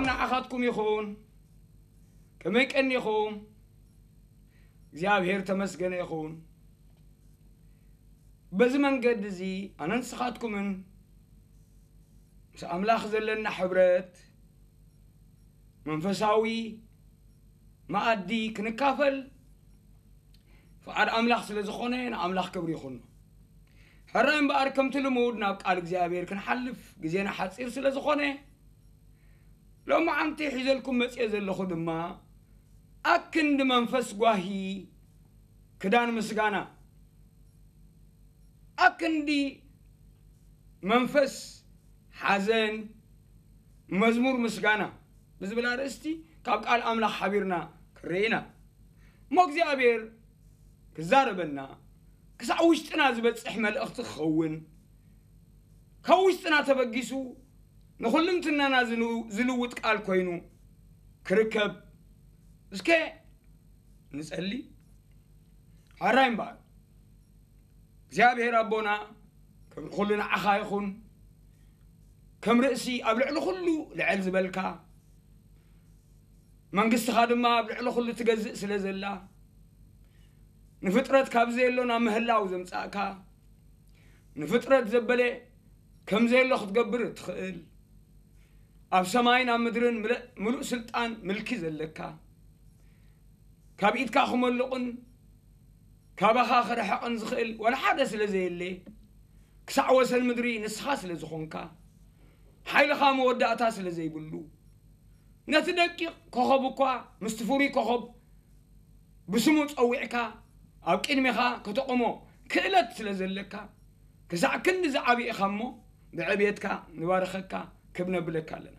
ንዓኻትኩም ይኹን። ከመይ ቀኒኹም? እግዚኣብሔር ተመስገነ ይኹን። በዚ መንገዲ እዚ ኣነ ንስኻትኩምን ምስ ኣምላኽ ዘለና ሕብረት መንፈሳዊ መኣዲ ክንካፈል ፍቓድ ኣምላኽ ስለ ዝኾነ ንኣምላኽ ክብሪ ይኹኖ። ሕራይ እምበኣር ከምቲ ልሙድ ናብ ቃል እግዚኣብሔር ክንሓልፍ ግዜና ሓጺር ስለ ዝኾነ ሎማዓንቲ ሒዘልኩም መጽየ ዘለኹ ድማ ኣክንዲ መንፈስ ጓሂ ክዳን ምስጋና ኣክንዲ መንፈስ ሓዘን መዝሙር ምስጋና ብዝብል ኣርእስቲ ካብ ቃል ኣምላኽ ሓቢርና ክንርኢ ኢና። እሞ እግዚኣብሔር ክዛረበና ክሳዕ ውሽጥና ዝበጽሕ መልእኽቲ ክኸውን ካብ ውሽጥና ተበጊሱ ንኹልንትናና ዝልውጥ ቃል ኮይኑ ክርከብ እስከ ንጸሊ። ሓራይ እምበኣር እግዚኣብሔር ኣቦና ክብሪ ኩሉ ንዓኻ ይኹን። ከም ርእሲ ኣብ ልዕሊ ኩሉ ልዕል ዝበልካ መንግስትኻ ድማ ኣብ ልዕሊ ኩሉ ትገዝእ ስለ ዘላ ንፍጥረት ካብ ዘየሎ ናብ ምህላው ዘምጻእካ ንፍጥረት ዘበለ ከም ዘየሎ ክትገብር እትኽእል ኣብ ሰማይን ኣብ ምድርን ምሉእ ስልጣን ምልኪ ዘለካ ካብ ኢድካ ክመልቕን ካባኻ ክርሕቕን ዝኽእል ወላ ሓደ ስለ ዘየለ ክሳዕ ወሰን ምድሪ ንስኻ ስለ ዝኾንካ ሓይልኻ መወዳእታ ስለ ዘይብሉ ነቲ ደቂቕ ኮኸብ እኳ ምስቲ ፍሩይ ኮኸብ ብስሙ ጸዊዕካ ኣብ ቅድሜኻ ከተቑሞ ክእለት ስለ ዘለካ ክሳዕ ክንዲ ዝዓቢ ኢኻ እሞ ብዕብየትካ ንባርኸካ ክብ ነብለካ ኣለና።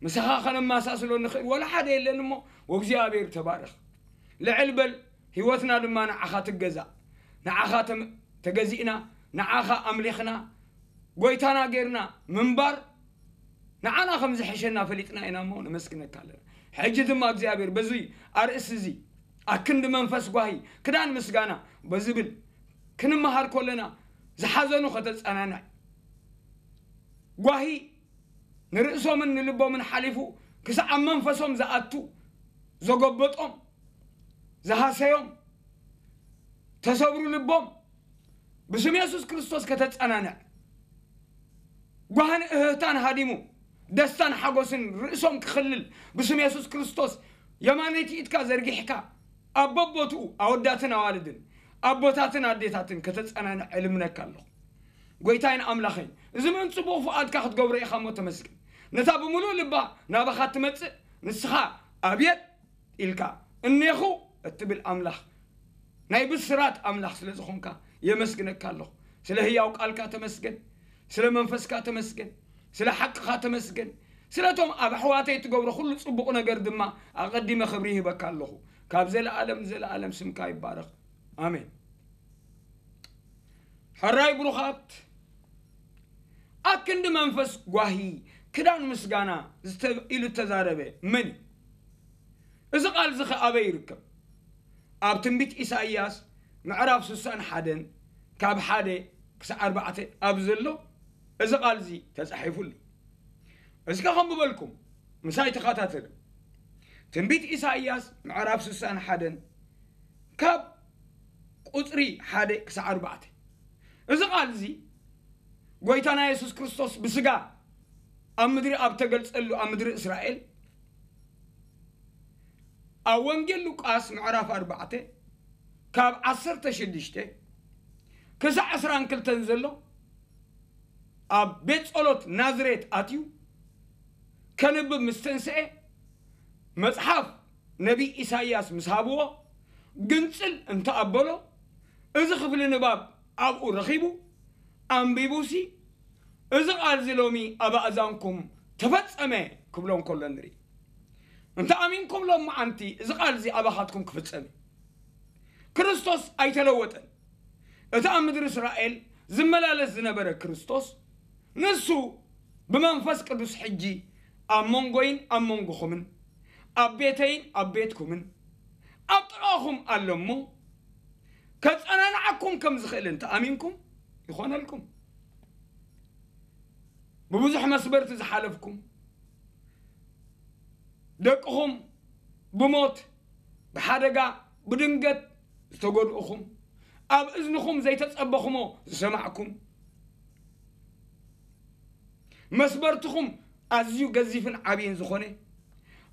ምሳኻ ከነማሳስሎ ንኽእል ወላ ሓደ የለን እሞ ወእግዚኣብሔር ተባረኽ። ልዕል በል ህይወትና ድማ ንዓኻ ትገዛእ። ንዓኻ ተም- ተገዚእና ንዓኻ ኣምሊኽና ጎይታና ጌርና ምንባር ንዓና ከም ዝሕሸና ፈሊጥና ኢና እሞ ነመስግነካ ኣለና። ሕጂ ድማ እግዚኣብሔር በዙይ ኣርእስቲ እዚ ኣክንዲ መንፈስ ጓሂ ክዳን ምስጋና በዝብል ክንመሃር ከለና ዝሓዘኑ ከተጸናንዕ ጓሂ ንርእሶምን ንልቦምን ሓሊፉ ክሳዕ ኣብ መንፈሶም ዝኣቱ ዘጎበጦም ዝሃሰዮም ተሰብሩ ልቦም ብስም የሱስ ክርስቶስ ከተጸናንዕ ጓህን እህህታን ሃዲሙ ደስታን ሓጎስን ርእሶም ክኽልል ብስም የሱስ ክርስቶስ የማነይቲ ኢድካ ዘርጊሕካ ኣብ በቦትኡ ኣወዳትን ኣዋልድን ኣቦታትን ኣዴታትን ከተጸናንዕ እልምነካ ኣለኹ። ጎይታይን ኣምላኸይ እዚ ምእን ጽቡቕ ፍቓድካ ክትገብሮ ኢኻ እሞ ተመስገን። ነታ ብምሉእ ልባ ናባኻ ትመጽእ ንስኻ ኣብየት ኢልካ እኔኹ እትብል ኣምላኽ ናይ ብስራት ኣምላኽ ስለ ዝኾንካ የመስግነካ ኣለኹ። ስለ ህያው ቃልካ ተመስገን፣ ስለ መንፈስካ ተመስገን፣ ስለ ሓቅኻ ተመስገን፣ ስለቶም ኣብ ኣሕዋተይ እትገብሮ ኩሉ ጽቡቕ ነገር ድማ ኣቐዲመ ክብሪ ይህበካ ኣለኹ። ካብ ዘለኣለም ንዘለኣለም ስምካ ይባረኽ። ኣሜን። ሕራይ ብሩኻት ኣክንዲ መንፈስ ጓሂ ክዳን ምስጋና ኢሉ እተዛረበ መን እዩ? እዚ ቃል እዚ ኸ ኣበይ ይርከብ? ኣብ ትንቢት ኢሳይያስ ምዕራፍ ስሳን ሓደን ካብ ሓደ ክሳዕ ኣርባዕተ ኣብ ዘሎ እዚ ቃል እዚ ተጻሒፉሉ። እስከ ከም በልኩም ምሳይ ተኸታተሉ። ትንቢት ኢሳይያስ ምዕራፍ ስሳን ሓደን ካብ ቁጽሪ ሓደ ክሳዕ ኣርባዕተ። እዚ ቃል እዚ ጎይታና የሱስ ክርስቶስ ብስጋ ኣብ ምድሪ ኣብ ተገልጸሉ ኣብ ምድሪ እስራኤል ኣብ ወንጌል ሉቃስ ምዕራፍ ኣርባዕተ ካብ ዓሰርተ ሽዱሽተ ክሳዕ ዕስራን ክልተን ዘሎ ኣብ ቤት ጸሎት ናዝሬት ኣትዩ ከንብብ ምስ ተንስኤ መጽሓፍ ነቢይ ኢሳይያስ ምስ ሃብዎ ግንጽል እንተ ኣበሎ እዚ ክፍሊ ንባብ ኣብኡ ረኺቡ ኣንቢቡሲ እዚ ቃል እዚ ሎሚ ኣብ ኣእዛንኩም ተፈጸመ ክብሎ እንከሎ ንርኢ። እንተ ኣሚንኩም ሎማዓንቲ እዚ ቃል እዚ ኣባኻትኩም ክፍጸም እዩ። ክርስቶስ ኣይተለወጠን። እቲ ኣብ ምድሪ እስራኤል ዝመላለስ ዝነበረ ክርስቶስ ንሱ ብመንፈስ ቅዱስ ሕጂ ኣብ መንጎይን ኣብ መንጎኹምን ኣብ ቤተይን ኣብ ቤትኩምን ኣብ ጥቓኹም ኣሎ እሞ ከጸናንዓኩም ከም ዝኽእል እንተ ኣሚንኩም ይኾነልኩም። ብብዙሕ መስበርቲ ዝሓለፍኩም ደቅኹም ብሞት፣ ብሓደጋ፣ ብድንገት ዝተጎድእኹም፣ ኣብ እዝንኹም ዘይተጸበኹሞ ዝሰማዕኩም፣ መስበርትኹም ኣዝዩ ገዚፍን ዓብይን ዝኾነ፣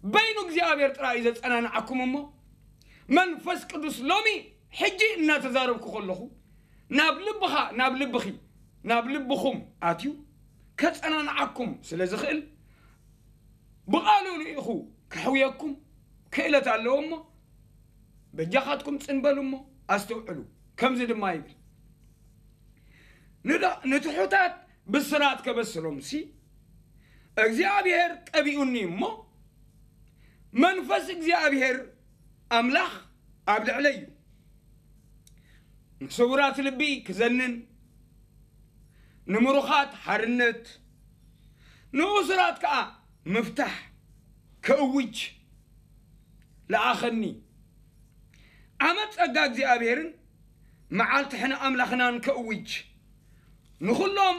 በይኑ እግዚኣብሔር ጥራይ እዩ ዘጸናንዓኩም። እሞ መንፈስ ቅዱስ ሎሚ ሕጂ እናተዛረብኩ ከለኹ ናብ ልብኻ፣ ናብ ልብኺ፣ ናብ ልብኹም ኣትዩ ከጸናንዓኩም ስለ ዝኽእል፣ ብቓሉ ልኢኹ ከሕውየኩም ክእለት ኣለዎ። እሞ በጃኻትኩም ጽን በሉ እሞ ኣስተውዕሉ። ከምዚ ድማ ይብል፣ ንዳ-፣ ንትሑታት ብስራት ከበስሮምሲ እግዚኣብሔር ቀቢኡኒ እሞ፣ መንፈስ እግዚኣብሔር ኣምላኽ ኣብ ልዕለይ እዩ። ንስውራት ልቢ ክዘንን፣ ንምሩኻት ሓርነት፣ ንእሱራት ከኣ ምፍታሕ ከእውጅ ለኣኸኒ። ዓመት ጸጋ እግዚኣብሔርን መዓልቲ ሕነ ኣምላኽናን ከእውጅ፣ ንኹሎም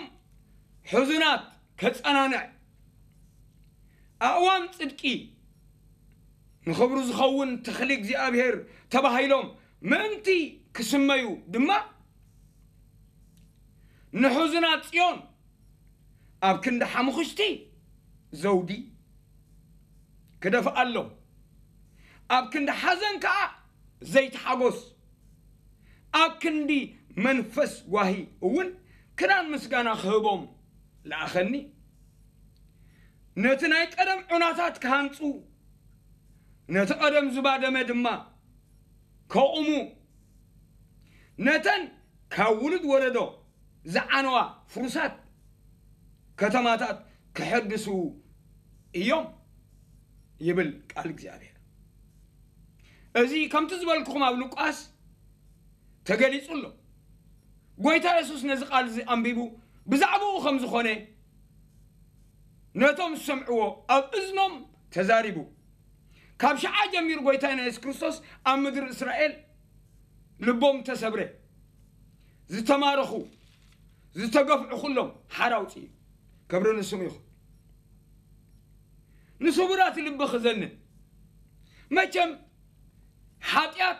ሕዙናት ከጸናንዕ፣ ኣእዋም ጽድቂ ንኽብሩ ዝኸውን ተኽሊ እግዚኣብሔር ተባሂሎም ምእንቲ ክስመዩ ድማ፣ ንሕዙናት ጽዮን ኣብ ክንዲ ሓሙኽሽቲ ዘውዲ ክደፍኣሎም፣ ኣብ ክንዲ ሓዘን ከኣ ዘይቲ ሓጎስ፣ ኣብ ክንዲ መንፈስ ጓሂ እውን ክዳን ምስጋና ክህቦም ለኣኸኒ። ነቲ ናይ ቀደም ዑናታት ክሃንጹ፣ ነቲ ቀደም ዝባደመ ድማ ከቑሙ፣ ነተን ካብ ውሉድ ወለዶ ዝዓነዋ ፍሩሳት ከተማታት ክሕድሱ እዮም ይብል ቃል እግዚኣብሔር። እዚ ከምቲ ዝበልኩኹም ኣብ ሉቃስ ተገሊጹ ኣሎ። ጎይታ የሱስ ነዚ ቃል እዚ ኣንቢቡ ብዛዕባኡ ከም ዝኾነ ነቶም ዝሰምዕዎ ኣብ እዝኖም ተዛሪቡ። ካብ ሽዓ ጀሚሩ ጎይታና የሱስ ክርስቶስ ኣብ ምድሪ እስራኤል ልቦም ተሰብረ፣ ዝተማረኹ፣ ዝተገፍዑ ኩሎም ሓራ ኣውፅኡ። ክብሪ ንስሙ ይኹን። ንስቡራት ልቢ ክዘንን። መቸም ሓጢኣት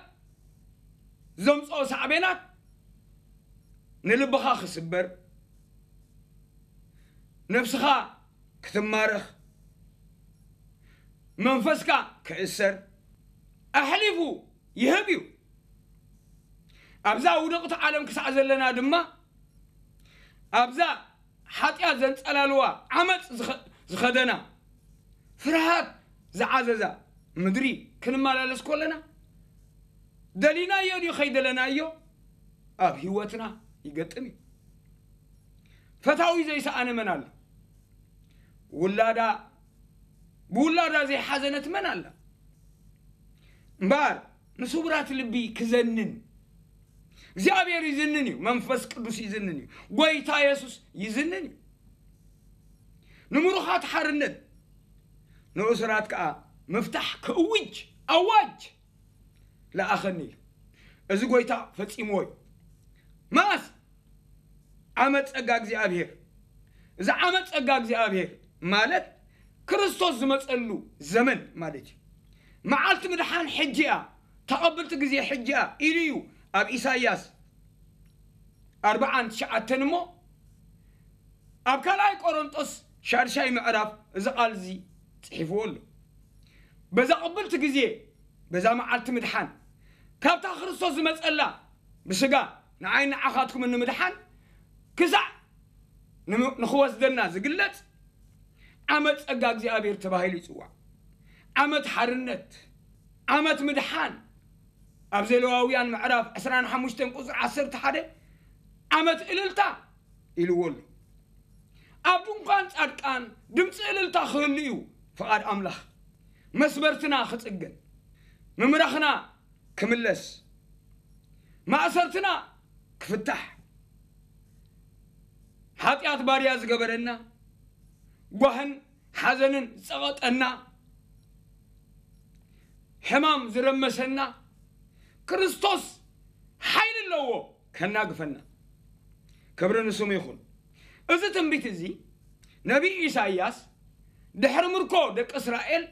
ዘምፅኦ ሳዕቤናት ንልብኻ ክስበር፣ ነብስኻ ክትማረኽ፣ መንፈስካ ክእሰር ኣሕሊፉ ይህብ እዩ። ኣብዛ ውድቕቲ ዓለም ክሳዕ ዘለና ድማ ኣብዛ ሓጢኣት ዘንጸላልዋ ዓመፅ ዝኸ-፣ ዝኸደና ፍርሃት ዝዓዘዛ ምድሪ ክንመላለስ ከለና ደሊናዮ ድዩ ከይደለናዮ ኣብ ህይወትና ይገጥም እዩ። ፈታዊ ዘይሰኣነ መን ኣሎ? ውላዳ ብውላዳ ዘይሓዘነት መን ኣላ? እምበኣር ንስቡራት ልቢ ክዘንን እግዚኣብሔር ይዝንን እዩ። መንፈስ ቅዱስ ይዝንን እዩ። ጎይታ የሱስ ይዝንን እዩ። ንምሩኻት ሓርነት፣ ንእሱራት ከኣ ምፍታሕ ክእውጅ ኣዋጅ ለኣኸኒ ኢሉ። እዚ ጎይታ ፈጺምዎ እዩ። መኣስ? ዓመት ጸጋ እግዚኣብሔር። እዚ ዓመት ጸጋ እግዚኣብሔር ማለት ክርስቶስ ዝመጸሉ ዘመን ማለት እዩ። መዓልቲ ምድሓን ሕጂ እያ፣ ተቐብልቲ ግዜ ሕጂ እያ ኢሉ እዩ ኣብ ኢሳይያስ ኣርብዓን ትሽዓተን እሞ ኣብ ካልኣይ ቆሮንጦስ ሻድሻይ ምዕራፍ እዚ ቃል እዚ ጽሒፍዎ ኣሎ። በዛ ቅብልቲ ግዜ፣ በዛ መዓልቲ ምድሓን፣ ካብታ ክርስቶስ ዝመጸላ ብስጋ ንዓይ ንዓኻትኩም ንምድሓን ክሳዕ ንም-፣ ንኽወስደና ዝግለጽ ዓመት ጸጋ እግዚኣብሔር ተባሂሉ ይጽዋዕ። ዓመት ሓርነት፣ ዓመት ምድሓን። ኣብ ዘሌዋውያን ምዕራፍ ዕስራን ሓሙሽተን ቁጽሪ ዓሰርተ ሓደ ዓመት እልልታ ኢልዎ ኣሎ። ኣብ ድንኳን ጻድቃን ድምፂ እልልታ ክህሉ እዩ ፍቓድ ኣምላኽ። መስበርትና ክጽገን፣ ምምራኽና ክምለስ፣ ማእሰርትና ክፍታሕ፣ ሓጢኣት ባርያ ዝገበረና፣ ጓህን ሓዘንን ዝጸቐጠና፣ ሕማም ዝረመሰና፣ ክርስቶስ ሓይሊ ኣለዎ ከናግፈና። ክብሪ ንስሙ ይኹን። እዚ ትንቢት እዚ ነቢይ ኢሳይያስ ድሕሪ ምርኮ ደቂ እስራኤል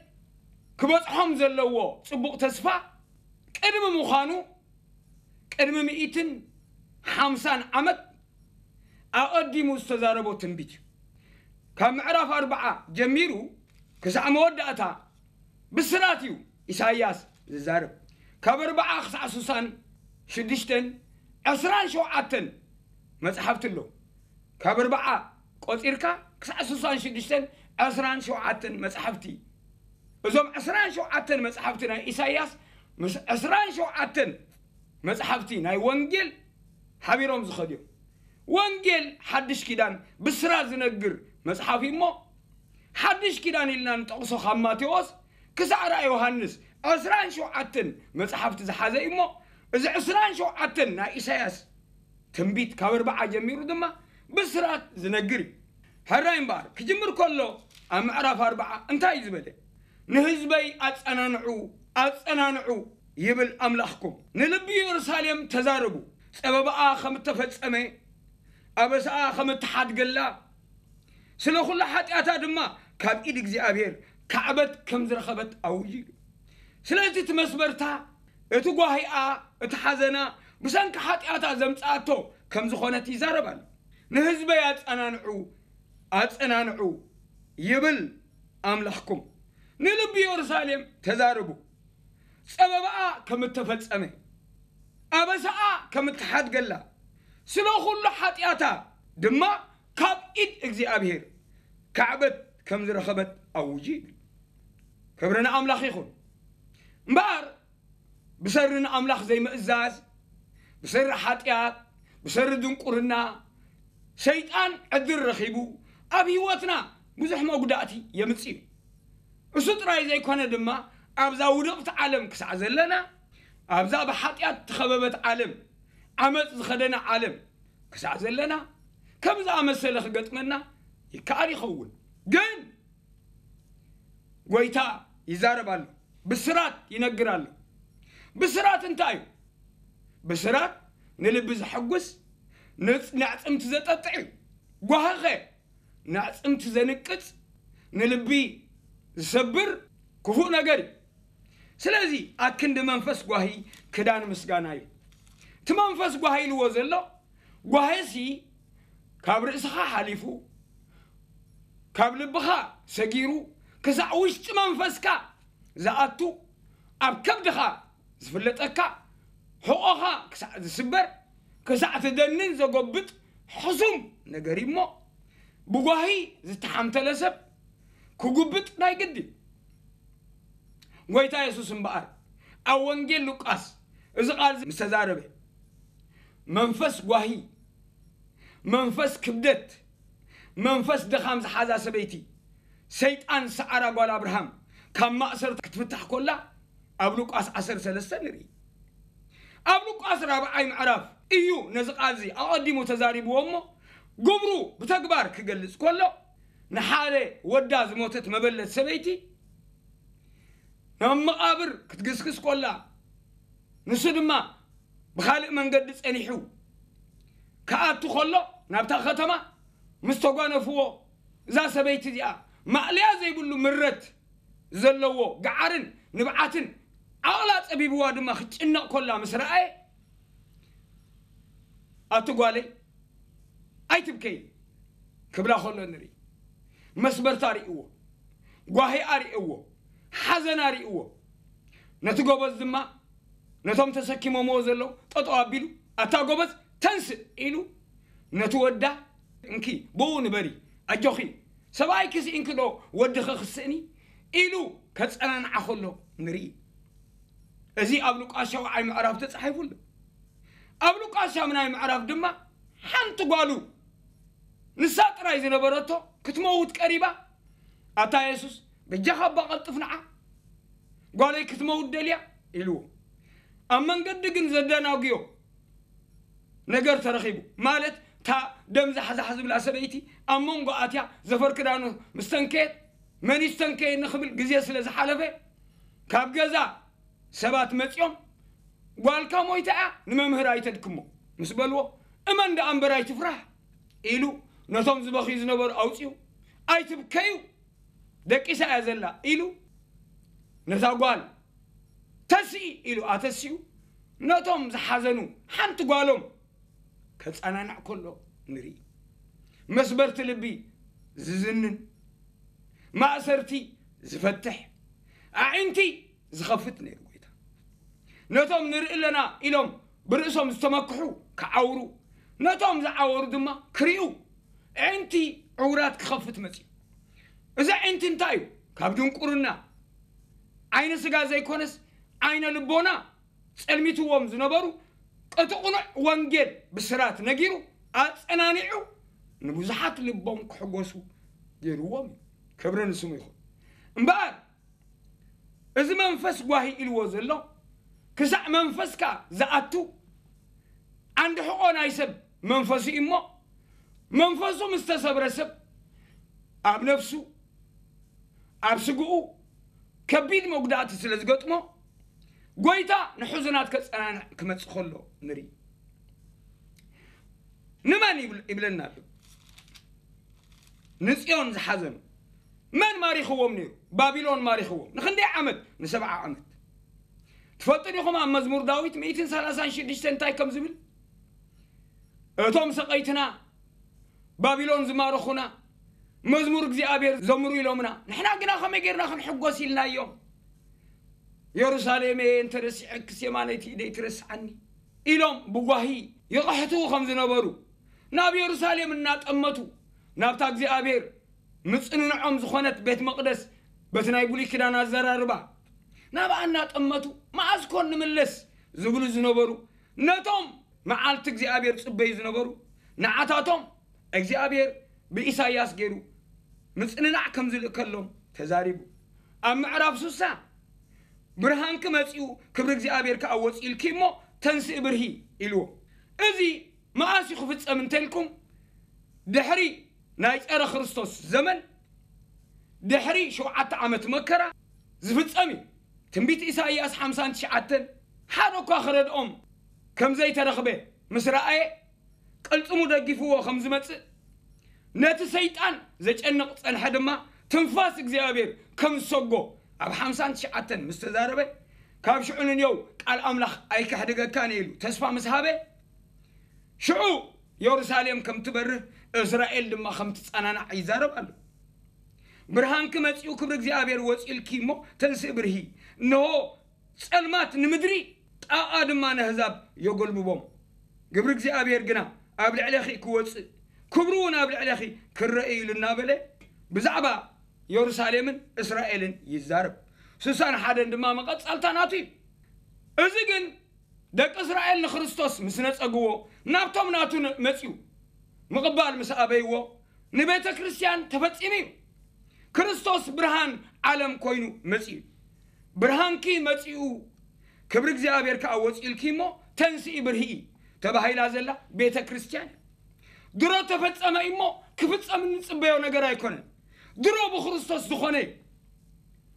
ክበጽሖም ዘለዎ ጽቡቕ ተስፋ ቅድሚ ምዃኑ፣ ቅድሚ ሚእትን ሓምሳን ዓመት ኣቐዲሙ ዝተዛረቦ ትንቢት እዩ። ካብ ምዕራፍ ኣርብዓ ጀሚሩ ክሳዕ መወዳእታ ብስራት እዩ ኢሳይያስ ዝዛረብ። ካብ ኣርብዓ ክሳዕ ስሳን ሽዱሽተን ዕስራን ሸውዓተን መጽሓፍቲ ኣሎ። ካብ ኣርብዓ ቆጺርካ ክሳዕ ስሳን ሽዱሽተን ዕስራን ሸውዓተን መጽሓፍቲ። እዞም ዕስራን ሸውዓተን መጽሓፍቲ ናይ ኢሳይያስ ምስ ዕስራን ሸውዓተን መጽሓፍቲ ናይ ወንጌል ሓቢሮም ዝኸዱ እዮም። ወንጌል ሓድሽ ኪዳን ብስራት ዝነግር መጽሓፍ እዩ እሞ፣ ሓድሽ ኪዳን ኢልና ንጠቕሶ ካብ ማቴዎስ ክሳዕ ራእይ ዮሃንስ ዕስራን ሸውዓተን መጽሓፍቲ ዝሓዘ እዩ እሞ፣ እዚ ዕስራን ሸውዓተን ናይ ኢሳያስ ትንቢት ካብ ኣርብዓ ጀሚሩ ድማ ብስራት ዝነግር እዩ። ሕራይ እምበኣር ክጅምር ከሎ ኣብ ምዕራፍ ኣርብዓ እንታይ እዩ ዝበለ? ንህዝበይ ኣጸናንዑ፣ ኣጸናንዑ ይብል ኣምላኽኩም። ንልቢ ኢየሩሳሌም ተዛረቡ፣ ጸበባኣ ከም እተፈጸመ፣ ኣበሳኣ ከም እተሓድገላ፣ ስለ ኩሉ ሓጢኣታ ድማ ካብ ኢድ እግዚኣብሔር ካዕበት ከም ዝረኸበት ኣውዩ ኢሉ። ስለዚ እቲ መስበርታ፣ እቲ ጓሂኣ፣ እቲ ሓዘና ብሰንኪ ሓጢኣታ ዘምጽኣቶ ከም ዝኾነት ይዛረብ ኣሎ። ንህዝበይ ኣጸናንዑ፣ ኣጸናንዑ ይብል ኣምላኽኩም። ንልቢ ኢየሩሳሌም ተዛረቡ፣ ጸበባኣ ከም እተፈጸመ፣ ኣበሳኣ ከም እተሓድገላ፣ ስለ ኩሉ ሓጢኣታ ድማ ካብ ኢድ እግዚኣብሔር ካዕበት ከም ዝረኸበት ኣውጁ ይብል። ክብሪ ንኣምላኽ ይኹን። እምበኣር ብሰሪ ንኣምላኽ ዘይምእዛዝ፣ ብሰሪ ሓጢኣት፣ ብሰሪ ድንቁርና፣ ሰይጣን ዕድል ረኺቡ ኣብ ህይወትና ብዙሕ መጉዳእቲ የምጽእ እዩ። እሱ ጥራይ ዘይኮነ ድማ ኣብዛ ውድቕቲ ዓለም ክሳዕ ዘለና፣ ኣብዛ ብሓጢኣት እተኸበበት ዓለም፣ ዓመጽ ዝኸደነ ዓለም ክሳዕ ዘለና፣ ከም ዝኣመሰለ ክገጥመና ይከኣል ይኸውን። ግን ጎይታ ይዛረብ ኣሎ፣ ብስራት ይነግር ኣሎ። ብስራት እንታይ እዩ? ብስራት ንልቢ ዘሐጉስ፣ ንጽ-፣ ነዕጽምቲ ዘጠጥዕ እዩ። ጓህኸ ነዕጽምቲ ዘንቅጽ፣ ንልቢ ዝሰብር ክፉእ ነገር እዩ። ስለዚ ኣክንዲ መንፈስ ጓሂ ክዳን ምስጋና እዩ። እቲ መንፈስ ጓሂ ኢልዎ ዘሎ፣ ጓሂሲ ካብ ርእስኻ ሓሊፉ፣ ካብ ልብኻ ሰጊሩ፣ ክሳዕ ውሽጢ መንፈስካ ዝኣቱ፣ ኣብ ከብድኻ ዝፍለጠካ፣ ሕቖኻ ክሳዕ ዝስበር፣ ክሳዕ ትደንን ዘጎብጥ ሕሱም ነገር እዩ እሞ፣ ብጓሂ ዝተሓምተለ ሰብ ክጉብጥ ናይ ግድን። ጎይታ የሱስ እምበኣር ኣብ ወንጌል ሉቃስ እዚ ቃል እዚ ምስ ተዛረበ፣ መንፈስ ጓሂ፣ መንፈስ ክብደት፣ መንፈስ ድኻም ዝሓዛ ሰበይቲ፣ ሰይጣን ዝሰዓራ ጓል ኣብርሃም ካብ ማእሰርቲ ክትፍታሕ ኮላ ኣብ ሉቃስ ዓሰርተ ሰለስተ ንርኢ። ኣብ ሉቃስ ራብዓይ ምዕራፍ እዩ ነዚ ቃል እዚ ኣቐዲሙ ተዛሪብዎ እሞ፣ ግብሩ ብተግባር ክገልጽ ኮሎ፣ ንሓደ ወዳ ዝሞተት መበለት ሰበይቲ ናብ መቓብር ክትግስግስ ኮላ፣ ንሱ ድማ ብኻልእ መንገዲ ጸኒሑ ክኣቱ ከሎ፣ ናብታ ከተማ ምስ ተጓነፍዎ፣ እዛ ሰበይቲ እዚኣ ማእለያ ዘይብሉ ምረት ዘለዎ ገዓርን ንብዓትን፣ ዓቕላ ጸቢብዋ ድማ ክትጭነቕ ኮላ ምስ ረኣየ፣ ኣቲ ጓለይ ኣይትብከይ ክብላ ከሎ ንርኢ። መስበርታ ርእይዎ፣ ጓሂኣ ርእይዎ፣ ሓዘና ርእይዎ። ነቲ ጎበዝ ድማ ነቶም ተሰኪሞምዎ ዘለዉ ጠጠው ኣቢሉ፣ "ኣታ ጎበዝ ተንስእ" ኢሉ ነቲ ወዳ፣ "እንኪ ብኡ ንበሪ፣ ኣጆኺ፣ ሰብኣይኪ ስኢንኪ ዶ ወድኺ ክስእኒ?" ኢሉ ከጸናንዓ ከሎ ንርኢ። እዚ ኣብ ሉቃስ ሻውዓይ ምዕራፍ ተጻሒፉ ኣሎ። ኣብ ሉቃስ ሻምናይ ምዕራፍ ድማ ሓንቲ ጓሉ ንሳ ጥራይ ዝነበረቶ ክትመውት ቀሪባ፣ "ኣታ የሱስ፣ በጃኻ እባ ቀልጥፍ ንዓ፣ ጓለይ ክትመውት ደልያ" ኢልዎ። ኣብ መንገዲ ግን ዘደናጉዮ ነገር ተረኺቡ። ማለት፣ እታ ደም ዛሕዛሕ ዝብላ ሰበይቲ ኣብ መንጎ ኣትያ ዘፈር ክዳኑ ምስ ተንከየት፣ "መን እዩ ዝተንከየኒ?" ክብል ግዜ ስለ ዝሓለፈ፣ ካብ ገዛ ሰባት መጺኦም፣ "ጓልካ ሞይታ እያ፣ ንመምህር ኣይተድክሞ" ምስ በልዎ፣ "እመን ደኣ እምበር ኣይትፍራህ" ኢሉ ነቶም ዝበኽዩ ዝነበሩ ኣውጺኡ፣ "ኣይትብከዩ፣ ደቂሳ እያ ዘላ" ኢሉ ነታ ጓል ተስኢ ኢሉ ኣተሲኡ ነቶም ዝሓዘኑ ሓንቲ ጓሎም ከጸናንዕ ከሎ ንርኢ። መስበርቲ ልቢ ዝዝንን፣ ማእሰርቲ ዝፈትሕ፣ ኣዒንቲ ዝኸፍት ነይሩ ጎይታ። ነቶም ንርኢ ኣለና ኢሎም ብርእሶም ዝተመክሑ ክዓውሩ፣ ነቶም ዝዓወሩ ድማ ክሪኡ፣ ኣዒንቲ ዕውራት ክኸፍት መጺኡ። እዚ ኣዒንቲ እንታይ እዩ? ካብ ድንቁርና፣ ዓይነ ስጋ ዘይኮነስ ዓይነ ልቦና ጸልሚትዎም ዝነበሩ፣ ቅቲ ቅኑዕ ወንጌል ብስራት ነጊሩ ኣጸናኒዑ፣ ንብዙሓት ልቦም ክሕጎሱ ገይርዎም እዩ። ክብሪ ንስሙ ይኹን። እምበኣር እዚ መንፈስ ጓሂ ኢልዎ ዘሎ፣ ክሳዕ መንፈስካ ዝኣቱ ዓንዲ ሕቖ ናይ ሰብ መንፈሱ እዩ እሞ፣ መንፈሱ ምስ ተሰብረ ሰብ ኣብ ነፍሱ፣ ኣብ ስግኡ ከቢድ መጉዳእቲ ስለ ዝገጥሞ፣ ጎይታ ንሕዙናት ከጸናንዕ ክመጽእ ከሎ ንርኢ። ንመን ይብል-፣ ይብለና ኣሎ? ንጽዮን ዝሓዘኑ። መን ማሪኽዎም ነይሩ? ባቢሎን ማሪኽዎም። ንኽንደይ ዓመት? ንሰብዓ ዓመት። ትፈልጡ ዲኹም ኣብ መዝሙር ዳዊት ሚእትን ሰላሳን ሽዱሽተን እንታይ ከም ዝብል? እቶም ሰቐይትና ባቢሎን ዝማረኹና መዝሙር እግዚኣብሔር ዘምሩ ኢሎምና፣ ንሕና ግና ከመይ ጌርና ክንሕጎስ ኢልናዮም? የሩሳሌመ እንተ ረሲዐክስ የማነይቲ ኢደይ ትረስዓኒ ኢሎም ብጓሂ ይቕሕቱ ከም ዝነበሩ፣ ናብ የሩሳሌም እናጠመቱ ናብታ እግዚኣብሔር ምጽንንዖም ዝኾነት ቤት መቕደስ፣ በቲ ናይ ብሉይ ኪዳን ኣዘራርባ ናብኣ እናጠመቱ መዓስ ኮን ንምለስ ዝብሉ ዝነበሩ፣ ነቶም መዓልቲ እግዚኣብሔር ጽበዩ ዝነበሩ ንዓታቶም እግዚኣብሔር ብኢሳይያስ ገይሩ ምጽንናዕ ከም ዝልእከሎም ተዛሪቡ። ኣብ ምዕራፍ ሱሳ ብርሃንኪ መጺኡ ክብሪ እግዚኣብሔር ከኣ ወጺእልኪ እሞ ተንስኢ ብርሂ ኢልዎ። እዚ መኣስ እዩ ክፍጸም እንተልኩም፣ ድሕሪ ናይ ጸረ ክርስቶስ ዘመን፣ ድሕሪ ሸውዓተ ዓመት መከራ ዝፍጸም እዩ። ትንቢት ኢሳይያስ ሓምሳን ትሽዓተን ሓደ እኳ ክረድኦም ከም ዘይተረኽበ ምስ ረኣየ፣ ቅልጽሙ ደጊፍዎ ከም ዝመጽእ፣ ነቲ ሰይጣን ዘጨንቕ ጸንሐ ድማ ትንፋስ እግዚኣብሔር ከም ዝሰጎ ኣብ ሓምሳን ትሽዓተን ምስ ተዛረበ፣ ካብ ሽዑ ንንየው ቃል ኣምላኽ ኣይከሕድገካን እየ ኢሉ ተስፋ ምስ ሃበ፣ ሽዑ የሩሳሌም ከም ትበርህ፣ እስራኤል ድማ ከም ትጸናናዕ ይዛረብ ኣሎ። ብርሃንኪ መጺኡ ክብሪ እግዚኣብሔር ወጺኡልኪ እሞ ተንስኢ ብርሂ። እንሆ ጸልማት ንምድሪ፣ ጣቓ ድማ ነህዛብ የጎልብቦም። ግብሪ እግዚኣብሔር ግና ኣብ ልዕሌኺ ክወጽእ፣ ክብሩ እውን ኣብ ልዕሌኺ ክረአ እዩ ኢሉ እናበለ ብዛዕባ የሩሳሌምን እስራኤልን ይዛረብ። ሱሳን ሓደን ድማ መቐጻልታ ናቱ እዩ። እዚ ግን ደቂ እስራኤል ንክርስቶስ ምስ ነጸግዎ፣ ናብቶም ናቱ ነ-፣ መጺኡ። ምቕባል ምስ ኣበይዎ፣ ንቤተ ክርስቲያን ተፈጺሙ እዩ። ክርስቶስ ብርሃን ዓለም ኮይኑ መጺኡ። ብርሃንኪ መጺኡ፣ ክብሪ እግዚኣብሔር ከኣ ወጺኡልኪ እሞ፣ ተንስኢ ብርሂ ተባሂላ ዘላ ቤተ ክርስቲያን እያ። ድሮ ተፈጸመ እሞ፣ ክፍጸም እንጽበዮ ነገር ኣይኮነን። ድሮ ብክርስቶስ ዝኾነ እዩ።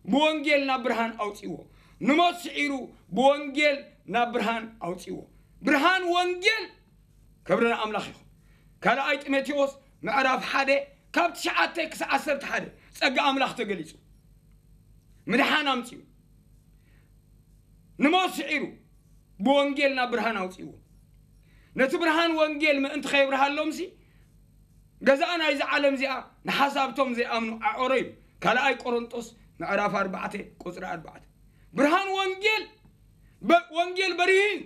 ብወንጌል ናብ ብርሃን ኣውጺዎ። ንሞት ስዒሩ ብወንጌል ናብ ብርሃን ኣውጺዎ። ብርሃን ወንጌል፣ ክብሪ ንኣምላኽ ይኹን። ካልኣይ ጢሞቴዎስ ምዕራፍ ሓደ ካብ ትሽዓተ ክሳብ ዓሰርተ ሓደ ጸጋ ኣምላኽ ተገሊጹ። ምድሓን ኣምጺኡ። ንሞት ስዒሩ ብወንጌል ናብ ብርሃን ኣውጺዎ። ነቲ ብርሃን ወንጌል ምእንቲ ከየብርሃሎምሲ፣ ገዛእ ናይዚ ዓለም እዚኣ ንሓሳብቶም ዘይኣምኑ ኣዕኦሮ እዩ። ካልኣይ ቆሮንጦስ ምዕራፍ ኣርባዕተ ቁጽሪ ኣርባዕተ። ብርሃን ወንጌል፣ በ-፣ ወንጌል በሪሁ እዩ።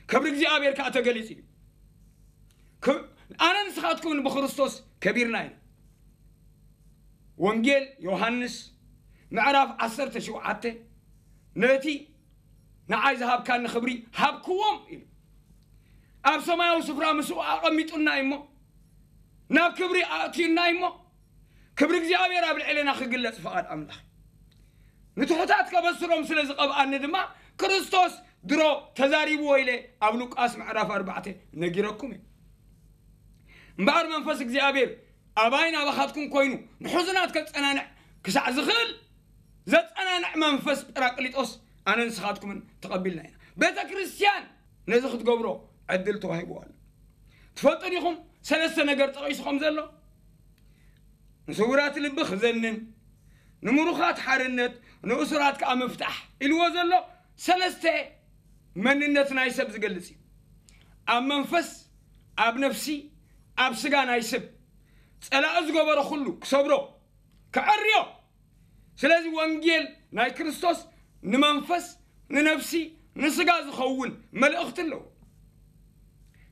ክብሪ እግዚኣብሔር ከኣ ተገሊጹ እዩ። ክ-፣ ኣነ ንስኻትኩምን ብክርስቶስ ከቢርና ኢና። ወንጌል ዮሃንስ ምዕራፍ ዓሰርተ ሸውዓተ፣ ነቲ ንዓይ ዝሃብካኒ ክብሪ ሃብክዎም ኢሉ። ኣብ ሰማያዊ ስፍራ ምስኡ ኣቐሚጡና እሞ፣ ናብ ክብሪ ኣእትዩና እሞ፣ ክብሪ እግዚኣብሔር ኣብ ልዕሌና ክግለጽ ፍቓድ ኣምላኽ። ንትሑታት ከበስሮም ስለ ዝቐብኣኒ ድማ፣ ክርስቶስ ድሮ ተዛሪብዎ ኢለ ኣብ ሉቃስ ምዕራፍ ኣርባዕተ ነጊረኩም እየ። እምበኣር መንፈስ እግዚኣብሔር ኣባይን ኣባኻትኩም ኮይኑ ንሕዙናት ከጸናንዕ ክሳዕ ዝኽእል ዘጸናንዕ መንፈስ ጳራቅሊጦስ ኣነ ንስኻትኩምን ተቐቢልና ኢና። ቤተ ክርስቲያን ነዚ ክትገብሮ ዕድል ተዋሂብዋ ኣሎ። ትፈልጡ ዲኹም ሰለስተ ነገር ጠቒሱ ከም ዘሎ? ንስውራት ልቢ ክዘንን፣ ንምሩኻት ሓርነት፣ ንእሱራት ከኣ ምፍታሕ ኢልዎ ዘሎ ሰለስተ መንነት ናይ ሰብ ዝገልጽ እዩ። ኣብ መንፈስ፣ ኣብ ነፍሲ፣ ኣብ ስጋ ናይ ሰብ ጸላኢ ዝገበሮ ኩሉ ክሰብሮ፣ ክዕርዮ። ስለዚ ወንጌል ናይ ክርስቶስ ንመንፈስ፣ ንነፍሲ፣ ንስጋ ዝኸውን መልእኽቲ ኣለዎ።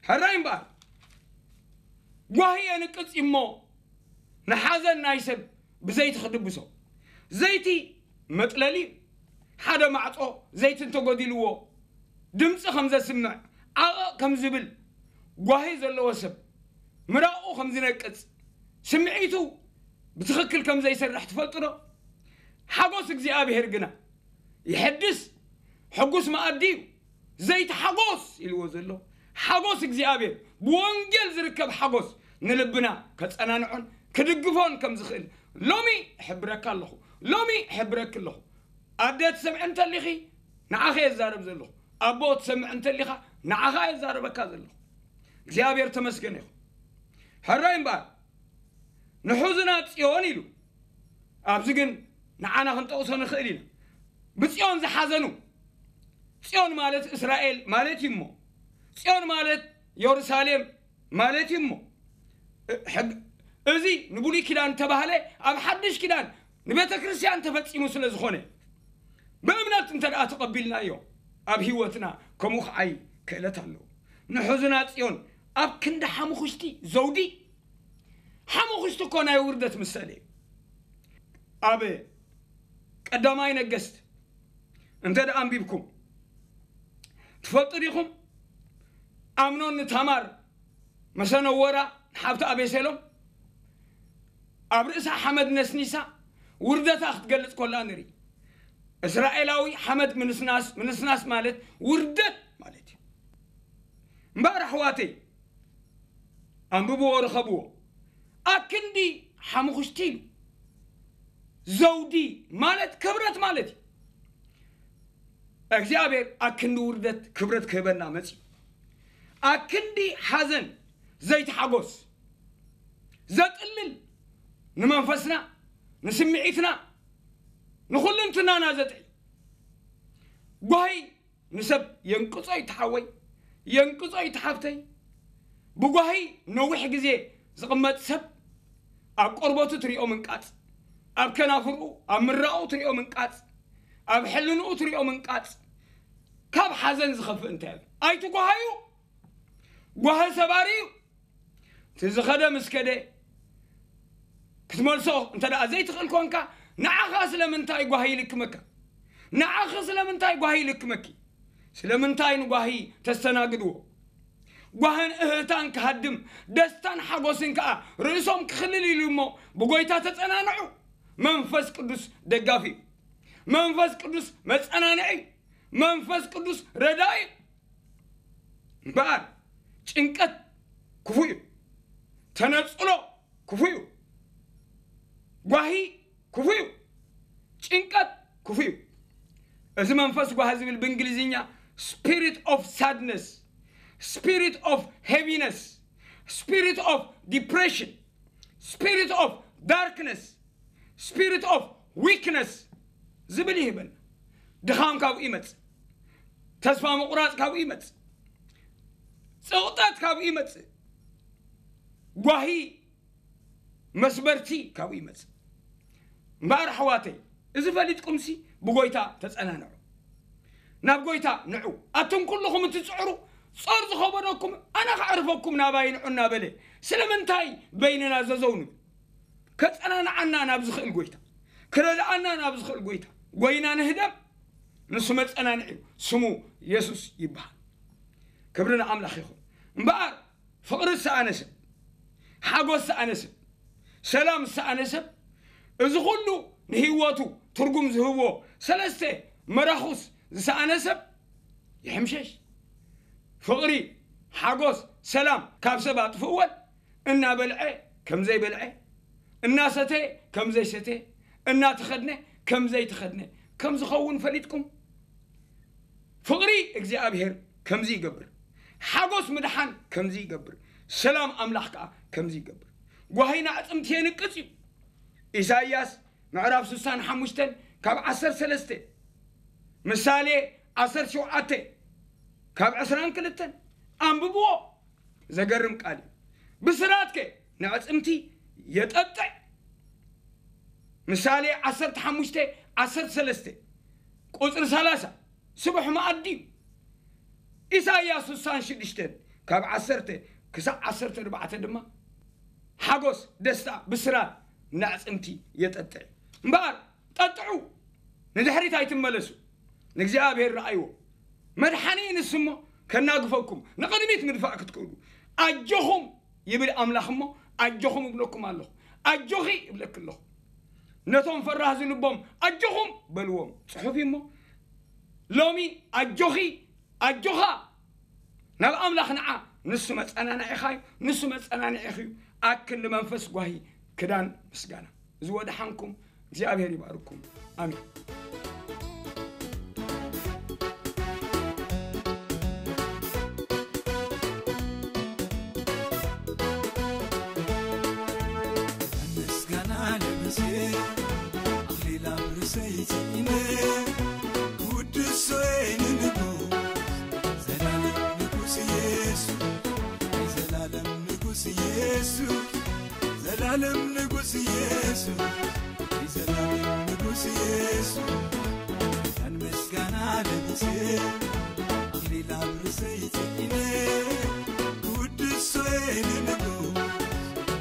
ሕራይ እምበኣር ጓሂ የንቅጽ እሞ ንሓዘን ናይ ሰብ ብዘይቲ ክድብሶ። ዘይቲ መጥለሊ እዩ። ሓደ ማዕጾ ዘይቲ እንተጎዲልዎ ድምፂ ከም ዘስምዕ፣ ዓቐቕ ከም ዝብል፣ ጓሂ ዘለዎ ሰብ ምራቑ ከም ዝነቅጽ፣ ስምዒቱ ብትኽክል ከም ዘይሰርሕ ትፈልጡ ዶ? ሓጎስ እግዚኣብሔር ግና ይሕድስ፣ ሕጉስ መኣዲ እዩ። ዘይቲ ሓጎስ ኢልዎ ዘሎ ሓጎስ እግዚኣብሔር፣ ብወንጌል ዝርከብ ሓጎስ ንልብና ከጸናንዖን ክድግፎን ከም ዝኽእል ሎሚ እሕብረካ ኣለኹ። ሎሚ እሕብረኪ ኣለኹ። ኣደ ትሰምዕ እንተሊኺ ንዓኸ የዛረብ ዘለኹ። ኣቦ ትሰምዕ እንተሊኻ ንዓኻ የዛረበካ ዘለኹ። እግዚኣብሔር ተመስገን ይኹን። ሕራይ እምበኣር ንሑዝና ጽዮን ኢሉ። ኣብዚ ግን ንዓና ክንጠቕሶ ንኽእል ኢና። ብጽዮን ዝሓዘኑ፣ ጽዮን ማለት እስራኤል ማለት እዩ እሞ፣ ጽዮን ማለት የሩሳሌም ማለት እዩ እሞ፣ እ-፣ ሕግ-፣ እዚ ንብሉይ ኪዳን ተባህለ፣ ኣብ ሓድሽ ኪዳን ንቤተ ክርስቲያን ተፈጺሙ ስለ ዝኾነ፣ ብእምነት እንተ ደኣ ተቐቢልናዮ፣ ኣብ ህይወትና ከምኡ ኸዓይ ክእለት ኣለዎ። ንሑዝና ጽዮን ኣብ ክንዲ ሓሙኽሽቲ ዘውዲ፣ ሓሙኽሽቲ እኮ ናይ ውርደት ምሳሌ እዩ። ኣብ ቀዳማይ ነገስት እንተ ደኣ ኣንቢብኩም ትፈልጡ ዲኹም? ኣምኖን ንታማር መሰነወራ ንሓብቲ ኣቤሴሎም ኣብ ርእሳ ሓመድ ነስኒሳ ውርደታ ክትገልጽ ኮላ ንርኢ። እስራኤላዊ ሓመድ ምንስናስ፣ ምንስናስ ማለት ውርደት ማለት እዩ። እምበኣር ኣሕዋተይ፣ ኣንብብዎ፣ ርኸብዎ። ኣክንዲ ሓሙኽሽቲ ኢሉ። ዘውዲ ማለት ክብረት ማለት እዩ። እግዚኣብሔር ኣክንዲ ውርደት ክብረት ክህበና መጺኡ። ኣክንዲ ሓዘን ዘይትሓጎስ ዘጥልል፣ ንመንፈስና፣ ንስምዒትና፣ ንኹልንትናና ዘጥዕይ ጓሂ ንሰብ የንቅጾ እዩ ትሓወይ፣ የንቅጾ እዩ ትሓፍተይ። ብጓሂ ነዊሕ ግዜ ዝቕመጥ ሰብ ኣብ ቆርበቱ ትሪኦ ምንቃጽ፣ ኣብ ከናፍርኡ፣ ኣብ ምራቑ ትሪኦ ምንቃጽ፣ ኣብ ሕልንኡ ትሪኦ ምንቃጽ። ካብ ሓዘን ዝኸፍእ እንታይ ኣሎ? ኣይትጓሃዩ። ጓሂ ሰባሪ እዩ። እቲ ዝኸደ ምስ ከደ ክትመልሶ እንተ ደኣ ዘይትኽእል ኮንካ፣ ንዓኻ ስለምንታይ ጓሂ ይልክመካ? ንዓኺ ስለምንታይ ጓሂ ይልክመኪ? ስለምንታይ ንጓሂ ተስተናግድዎ? ጓህን እህታን ክሃድም፣ ደስታን ሓጎስን ከኣ ርእሶም ክኽልል ኢሉ እሞ፣ ብጎይታ ተጸናንዑ። መንፈስ ቅዱስ ደጋፊ እዩ። መንፈስ ቅዱስ መጸናንዒ እዩ። መንፈስ ቅዱስ ረዳኢ እዩ። እምበኣር ጭንቀት ክፉእ እዩ። ተነጽሎ ክፉእ እዩ። ጓሂ ክፉእ እዩ። ጭንቀት ክፉእ እዩ። እዚ መንፈስ ጓሂ ዝብል ብእንግሊዝኛ spirit of sadness፣ spirit of heaviness፣ spirit of depression፣ spirit of darkness፣ spirit of weakness ዝብል ይህበና። ድኻም ካብኡ ይመጽእ። ተስፋ ምቑራጽ ካብኡ ይመጽእ። ጽቕጠት ካብኡ ይመጽእ። ጓሂ መስበርቲ ካብኡ ይመጽእ። እምበኣር ኣሕዋተይ፣ እዚ ፈሊጥኩምሲ ብጎይታ ተጸናንዑ። ናብ ጎይታ ንዑ። ኣቱም ኩልኹም እትጽዕሩ፣ ጾር ዝኸበደኩም፣ ኣነ ከዕርፈኩም ናባይ ንዑ እናበለ፣ ስለምንታይ በይንና ዘዘው ንብል? ከጸናንዓና ናብ ዝኽእል ጎይታ፣ ክረድኣና ናብ ዝኽእል ጎይታ ጎይና ንህደም። ንሱ መጸናንዒ እዩ። ስሙ የሱስ ይበሃል። ክብሪ ንኣምላኽ ይኹን። እምበኣር ፍቕሪ ዝሰኣነ ሰብ፣ ሓጎስ ዝሰኣነ ሰብ፣ ሰላም ዝሰኣነ ሰብ፣ እዚ ኩሉ ንህይወቱ ትርጉም ዝህብዎ ሰለስተ መራኹስ ዝሰኣነ ሰብ ይሕምሸሽ። ፍቕሪ፣ ሓጎስ፣ ሰላም ካብ ሰብ ኣጥፍእወን። እናበልዐ ከም ዘይበልዐ፣ እናሰተየ ከም ዘይሰተየ፣ እናተኸድነ ከም ዘይተኸድነ ከም ዝኸውን ፈሊጥኩም? ፍቕሪ እግዚኣብሔር ከምዚ ይገብር። ሓጎስ ምድሓን ከምዚ ይገብር። ሰላም ኣምላኽ ከኣ ከምዚ ይገብር። ጓሂና ኣዕጽምቲ የንቅጽ እዩ። ኢሳይያስ ምዕራፍ ስሳን ሓሙሽተን ካብ ዓሰርተ ሰለስተ፣ ምሳሌ ዓሰርተ ሸውዓተ ካብ ዕስራን ክልተን። ኣንብብዎ። ዘገርም ቃል እዩ። ብስራትከ ንዕጽምቲ የጠጥዕ። ምሳሌ ዓሰርተ ሓሙሽተ ዓሰርተ ሰለስተ ቁጽሪ ሰላሳ። ስቡሕ መኣዲ እዩ። ኢሳይያስ ስሳን ሽዱሽተን ካብ ዓሰርተ ክሳዕ ዓሰርተ ኣርባዕተ ድማ ሓጎስ፣ ደስታ፣ ብስራት ንዕጽምቲ የጠጥዕ። እምበኣር ጠጥዑ፣ ንድሕሪት ኣይትመለሱ። ንእግዚኣብሔር ረኣይዎ። መድሓኒ ንስሞ ከናግፈኩም፣ ንቕድሚት ምድፋእ ክትክእሉ። ኣጆኹም ይብል ኣምላኽ እሞ፣ ኣጆኹም እብለኩም ኣለኹ። ኣጆኺ እብለኪ ኣለኹ። ነቶም ፈራህ ዝልቦም ኣጆኹም በልዎም። ጽሑፍ እዩ እሞ፣ ሎሚ ኣጆኺ፣ ኣጆኻ፣ ናብ ኣምላኽ ንዓ። ንሱ መጸናንዒኻ እዩ፣ ንሱ መጸናንዒኺ እዩ። ኣክንዲ መንፈስ ጓሂ ክዳን ምስጋና። እዚ ወድሓንኩም፣ እግዚኣብሔር ይባርኩም። ኣሜን። ምስጋና ለብሴ ኣኽሊል ኣብ ርእሰይ ጽዒነ ክውድሶ እየ ንንጉስ ዘላለም ንጉስ ኢየሱስ ናይ ዘላለም ንጉስ ኢየሱስ ዘላለም ንጉስ ኢየሱስ ናይ ዘላለም ንጉስ ኢየሱስ ያን ምስጋና ለብሴ ኣኽሊል ኣብ ርእሰይ ጽዒነ ክውድሶ እየ ንንጉስ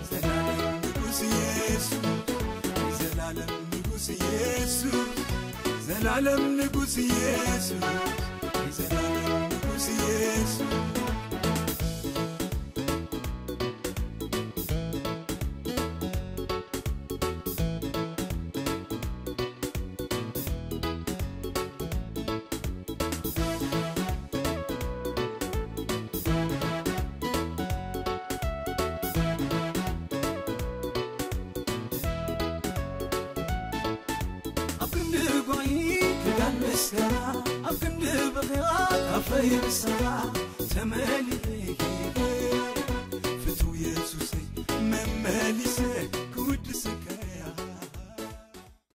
ዘላለም ንጉስ ኢየሱስ ናይ ዘላለም ንጉስ ኢየሱስ ዘላለም ንጉስ ኢየሱስ ናይ ዘላለም ንጉስ ኢየሱስ ኣብ ክንዲ ጓሂ ክዳን ምስጋና ኣብ ክንዲ ብኽያ ካፈይ ብሰላ ተመሊኤ